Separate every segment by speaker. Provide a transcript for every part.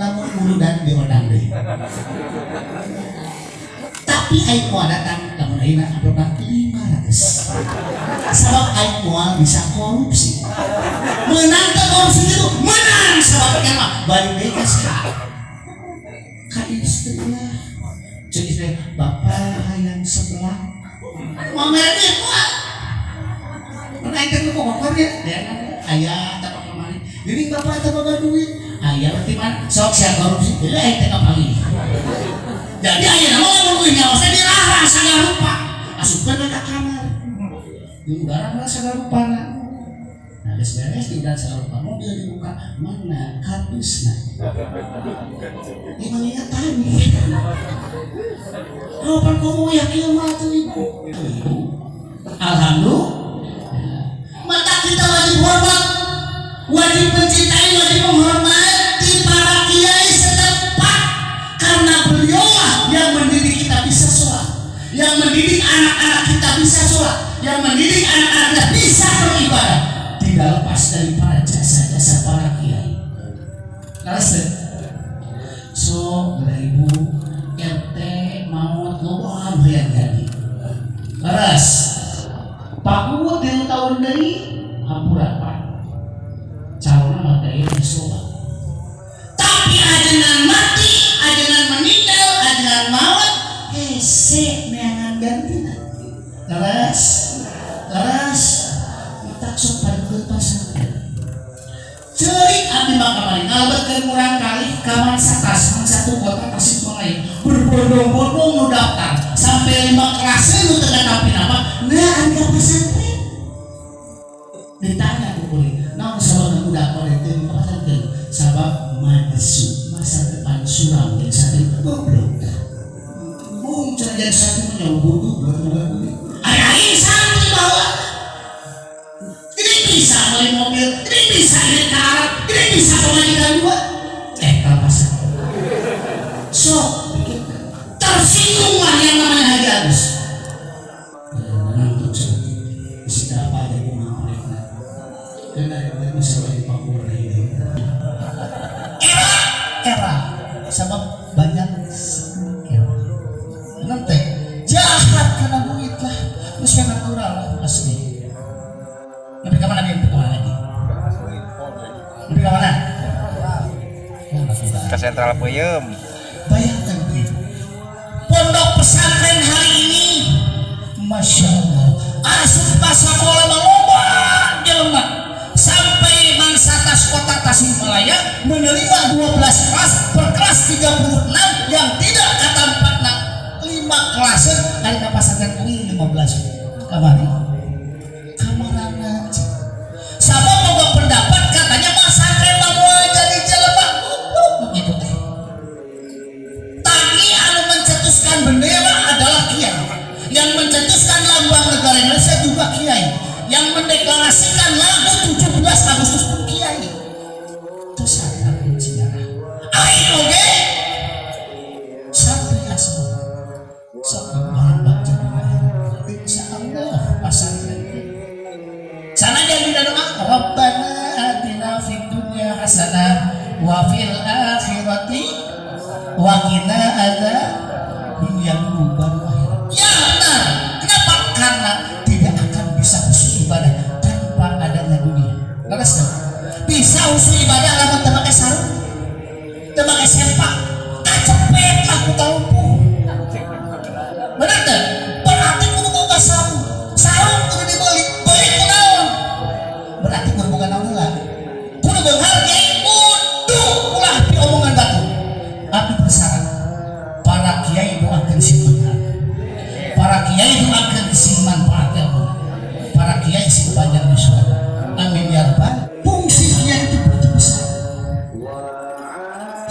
Speaker 1: Lamun urudan diondang deui. Tapi aing moal datang lamun ayeuna amplopna 500. Sabab aing moal bisa korupsi. Menang teh korupsi itu menang, sabab kan mah balik deui ka saha? Ka istri lah. Cek istri, "Bapak hayang sebelah." Mau mere duit moal. Pernah aing teh ngomong ya, dia aya tak kemari. Jadi bapak teh boga duit. Aya berarti mana? Sok sia korupsi. Jadi aing teh kapanggih. Jadi aya nama lamun euy nyawa teh dilarang sagala rupa. Asupkeun ka kamar. Di udara lah sagala rupana. Nah, geus beres di udara sagala rupa, mobil dibuka, mana kardusna? Ini mengingat tani. Oh, pan komo yakin mah tuh, Ibu. Ibu. Alhamdulillah. Maka kita wajib hormat, wajib mencintai, wajib menghormati para kiai setempat karena beliaulah yang mendidik kita bisa sholat, yang mendidik anak-anak kita bisa sholat, yang mendidik anak-anak kita bisa beribadah. Tidak lepas dari para jasa-jasa para kiai. Laras teu? So, Ibu RT maut loba hayang jadi. Leres. Pak Uut 3 tahun deui, hampura, Pak. Calonnya mah teh disoba. Tapi ajengan mati, ajengan meninggal, ajengan maut, hese neangan gantina. Leres. Leres. Matak sok pada pasantren. Cerik abdi mah kamari ngalebetkeun murang kali ka Mansatas, satu kota Tasikmalaya. Berbondong-bondong nu daftar sampai lima kelas nu teu tapi nama, nah anda pesantren. Ditanya ku kuring, naon sabab nu daftar teu ka pesantren? Sabab madesu, masa depan suram jadi santri goblok. Mung cenah jadi santri mah nyawa bodoh, bodoh. Ari aing santri bawa ini bisa beli mobil, ini bisa ini ke Arab, ini bisa pemajikan dua. Eh, kalau pasar. So, tersinggunglah yang namanya Haji Agus. Ngantuk saya. Bisa apa aja bunga mereka. Karena kita bisa beli Papua ini. Era, era, sebab banyak era. Nanti jahat karena duit lah, terus natural lah asli. Lebih ke mana nih? Lebih ke mana lagi? Lebih ke mana? Oh, natural.
Speaker 2: Ke Sentral Peuyeum.
Speaker 1: Bayangkan, Ibu. Pondok pesantren hari ini, Masya Allah. Asup ka sakola mah loba jelema. Sampai Mansatas Kota Tasikmalaya menerima 12 kelas, per kelas 36 yang tidak katampatna 5 kelas hari ka pesantren ini 15 kamari. Kamarana sama boga pendapat katanya pesantren mah moal jadi jelema goblok begitu teh. Tapi anu mencetuskan bendera adalah kiai. Yang mencetuskan lambang negara Indonesia juga kiai. Yang mendeklarasikan lagu 17 Agustus pun kiai. Itu sadar sejarah. Aing oge santri asli. Sok hayang baca di akhirat. Insya Allah pesantren. Sana jadi doa Rabbana atina fid dunya hasanah wa fil akhirati wa qina adzab, dunia dulu baru akhirat. Ya benar. Kenapa? Karena tidak akan bisa khusyuk ibadah tanpa adanya dunia. Leres teu? Bisa khusyuk ibadah lamun teu make sarung, teu make sempak, kacepet lah ku talumpuh. Bener teu? Berarti kudu boga sarung. Sarung kudu dibeli, beli ku naon? Berarti kudu boga naon heula? Kudu beunghar kiai, kudu ulah diomongan batur. Abdi bersyarat para kiai doakeun sing beunghar. Para kiai doakeun sing manfaat ilmu. Para kiai sing panjang yuswa. Amin ya rabbal. Fungsi kiai itu begitu besar.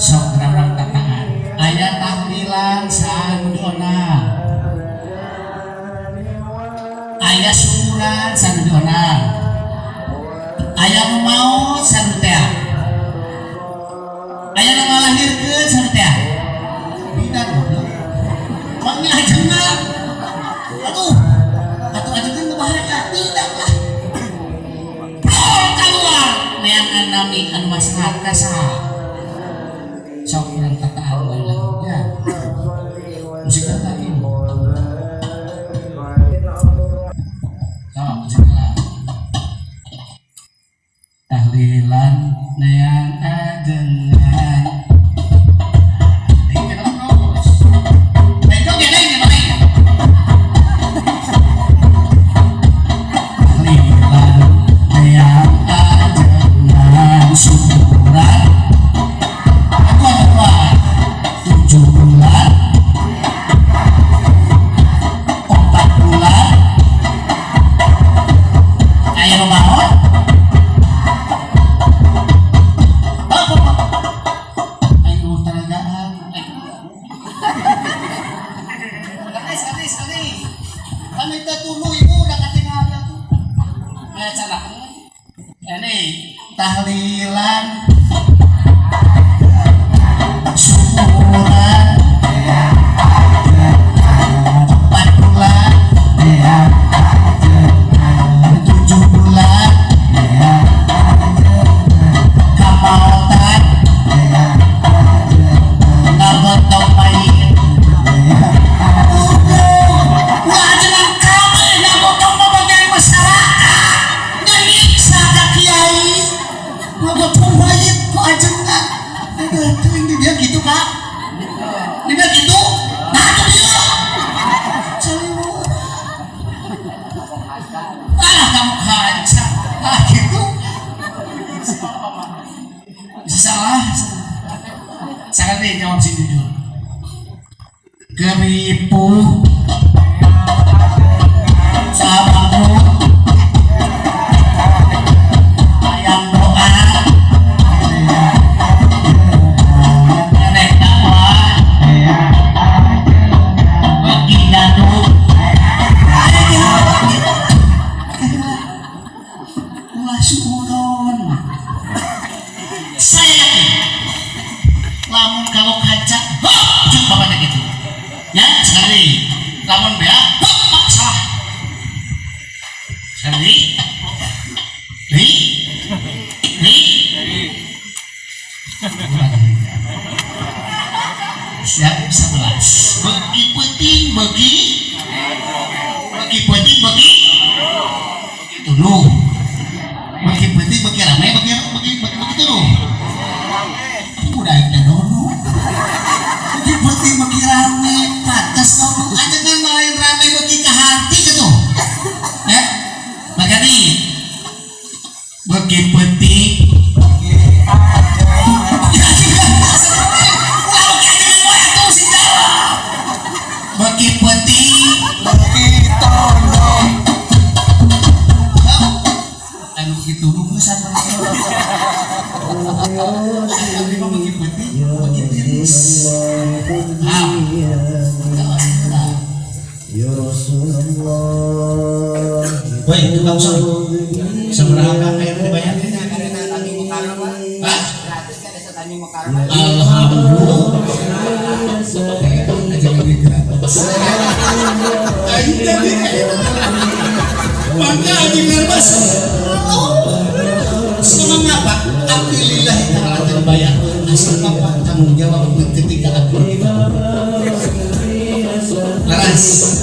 Speaker 1: Sok orang tataan. Aya tahlilan saha nu diondang? Aya syukuran saha nu diondang? Aya nu maot saha nu tea? Aya nu ngalahirkeun saha nu tea? Bidan goblok. Mangnya ajengan. Aduh, atuh ajengan mah bahaya. Tidak lah. Prol keluar neangan nami anu maslahat ka saha? Sok urang tataan bae ya. Musik tata tuh. Sok musik lah. Tahlilan neang ajengan. Ini kita terus. Eh, joget deh, gimana ya? Tahlilan neang ajengan syukuran. Aku apa? 7 bulan, 4 bulan, ayo maot. Ayo tenagaan. Sekali, sekali. Kami tunggu ibu udah ketinggalan tuh. Salah. Ini tahlilan, syukuran, 4 bulan, 7 bulan, kamautan, ngabotong mayit. Wah, jangan kabeh ngabotong bagian masyarakat. Nyiksa ka kiai. Ngabotong mayit kok ajengan. Aduh, ini dia gitu, Kak. Ini dia gitu. Nah, itu dia. Cewek. Ah, kamu kaca. Ah, gitu. Bisa salah. Sangat nih jawab sih jujur. Keripu sabangkrut ayam doa nenek dakwah bagi nyaduk. Ulah suudon. Saya yakin lamun kalau kaca hop cuk bapaknya gitu ya. Sekali lamun bea hop pak salah sekali ri ri siap 11 bagi penting bagi bagi penting bagi bagi tunduh bagi penting bagi ramai bagi bagi bagi bagi tunduh. Udah ada dono bagi penting bagi rame pantas dono aja kan malah rame bagi ke hati gitu ya. Maka nih bagi penting bagi penting
Speaker 2: Bagi tondo.
Speaker 1: Anu begitu rumusan tapi mah bagi penting bagi tiris. Ah,
Speaker 2: Ya Rasulullah.
Speaker 1: Woi, tukang son. Seberapa kayak dibayar? Hah? Alhamdulillah. Aja lebih gratis. Aing tadi maka anjing nervous. Senang apa? Alhamdulillah ta'ala terbayar. Asal bapak tanggung jawab ketika aku. Laras.